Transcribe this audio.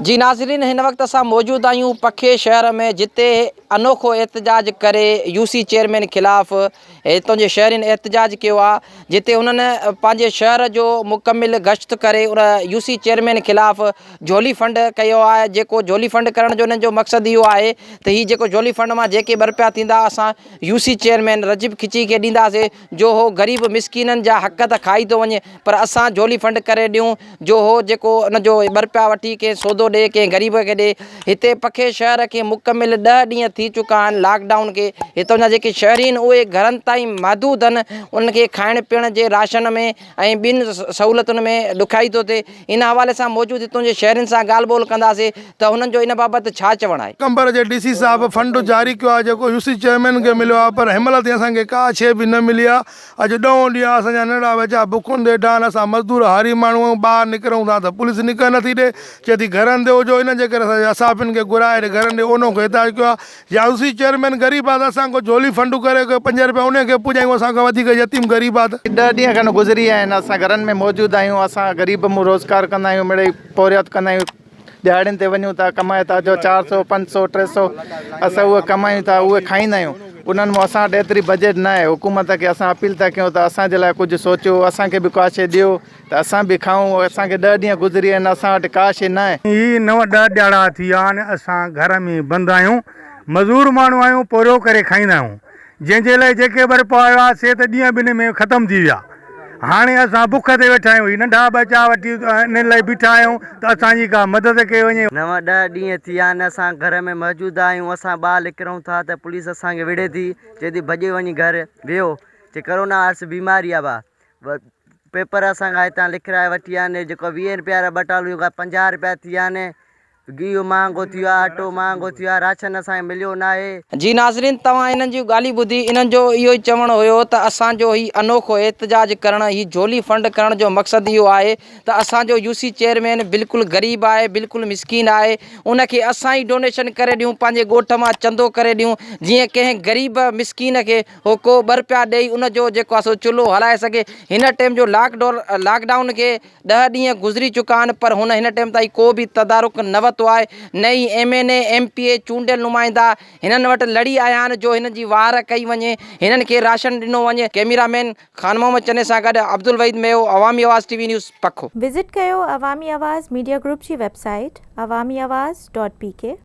جي ناظرين هن وقت اسان موجود آهيون پکي شهر ۾ جتي انوکو احتجاج ڪري يو سي چيئرمين خلاف هتان جي شهرين احتجاج ڪيو آهي جتي انهن پنهنجي شهر جو مڪمل گشت ڪري ان يو سي چيئرمين خلاف جهولي فنڊ ڪيو آهي جيڪو جهولي فنڊ ڪرڻ جو انهن جو مقصد اهو آهي ته هي جيڪو جهولي فنڊ مان جيڪي ٻه رپيا ٿيندا اسان U C chairman Rajab Khichi کي ڏينداسي جو هو غريب مسڪينن جا حق ته کائي ٿو وڃي پر اسان جهولي فنڊ ڪري ڏيون جو هو جيڪو ان جو ٻه رپيا وٺي ڪنهن سودو ڏي ڪنهن غريب کي ڏي هتي پکي شهر کي مڪمل ڏهه ڏينهن ٿي چڪا آهن لاڪ ڊائون کي هتان جا جيڪي شهري آهن اهي گهرن تائين محدود آهن انهن کي کائڻ پيئڻ جي راشن ۾ ۽ ٻين سهولتن ۾ ڏکيائي ٿو ٿئي ان حوالي سان موجود هتان جي شهرين سان ڳالهه ٻولهه ڪنداسين ته هنن جو ان بابت ڇا چوڻ آهي. قمبر جي ڊي سي صاحب فنڊ جاري ڪيو آهي جيڪو يو سي چيئرمين کي مليو آهي پر هن مهل تائين اسان کي ڪا شيء به نه ملي آهي اڄ ڏهون ڏينهن آهي اسان جا ننڍڙا ٻچا بکن تي ويٺا آهن اسان مزدور هاري ماڻهو آهيون ٻاهر نڪرون ٿا ته پوليس نڪرڻ نٿي ڏي چئي ٿي گهرن تي هجو ان جي ڪري اسان اصحافين کي گهرائي گهرن ڏي اونو کي احتجاج ڪيو آهي يا يوسي چيئرمين غريب آ ته اسان کان جهولي فنڊ ڪري ڪو پنج رپيا انهي کي پڄايون اسان کان وڌيڪ يتيم غريب آ ته. ڏهه ڏينهن کن گذري ويا آهن اسان گهرن ۾ موجود آهيون اسان غريب مون روزگار ڪندا آهيون مڙئي پورهيت ڪندا آهيون ڏهاڙين تي وڃون ٿا ڪمائي ٿا جو چار سو پنج سو ٽي سو اسان اهي ڪمايون ٿا اهي کائيندا آهيون انهن مون اسان وٽ ايتري بجيٽ نه آهي حڪومت کي اسان اپيل ٿا ڪيون ته اسان جي لاء ڪجهه سوچيو اسان کي به ڪا شي ڏيو ته اسان به کائون، اسان کي ڏهه ڏينهن گذري ويا آهن، اسان وٽ ڪا شيء ناهي. هي نو ڏهه ڏهاڙا ٿي ويا آهن، اسان گهر ۾ بند آهيون، مزور ماڻهو آهيون، پورهيو ڪري کائيندا آهيون، جنهن جي لاء جيڪي به رپيا آيا سي ته ڏينهن ٻن ۾ ختم ٿي ويا، هاڻي اسان بک تي ويٺا آهيون، هي ننڍا ٻچا وٺي انهن لاء بيٺا آهيون ته اسان جي ڪا مدد ڪئي وڃي. نو ڏهه ڏينهن ٿي ويا آهن، اسان گهر ۾ موجود آهيون، اسان ٻاهر نڪرون ٿا ته پوليس اسان کي وڙهي ٿي، چئي ٿي ڀڄي وڃي گهر ويهو، چي ڪرونا وائرس بيماري آهي ڀاء. پيپر اسان کان هتان لکرائي وٺي ويا آهن جيڪو ويهين رپيا وارا ٻه ٽالهيون کان 50 رپيا ٿي ويا آهن گيهه مهانگو ٿي ويو آهي اٽو مهانگو ٿي ويو آهي راشن اسان کي مليو ناهي. جي ناظرين توهان انهن جون ڳالهيون ٻڌي انهن جو اهو ئي چوڻ هيو ته اسان جو هي انوکو احتجاج ڪرڻ هي جهولي فنڊ ڪرڻ جو مقصد اهو آهي ته اسان جو يو سي چيئرمين بلڪل غريب آهي بلڪل مسڪين آهي ان کي اسان ئي ڊونيشن ڪري ڏيون پنهنجي ڳوٺ مان چندو ڪري ڏيون جيئن ڪنهن غريب مسڪين کي هو ڪو ٻه رپيا ڏئي ان جو جيڪو آهي سو چلهو هلائي سگهي. هن ٽيم جو لاڪ لاڪ ڊائون کي ڏهه ڏينهن گذري چڪا آهن پر هن هن ٽيم تائين ڪو به تدارڪ نه ورتو آهي نه ئي M N A M P A چونڊيل نمائندا هنن وٽ لڙي آيا آهن جو هنن جي واهر ڪئي وڃي هنن کي راشن ڏنو وڃي ڪئميرا مين خان محمد چني سان گڏ Abdul Waheed Meho Awami Awaz T V news Pakho. Visit ڪيو عوامي آواز ميڊيا گروپ جي website Awami Awaz dot P K.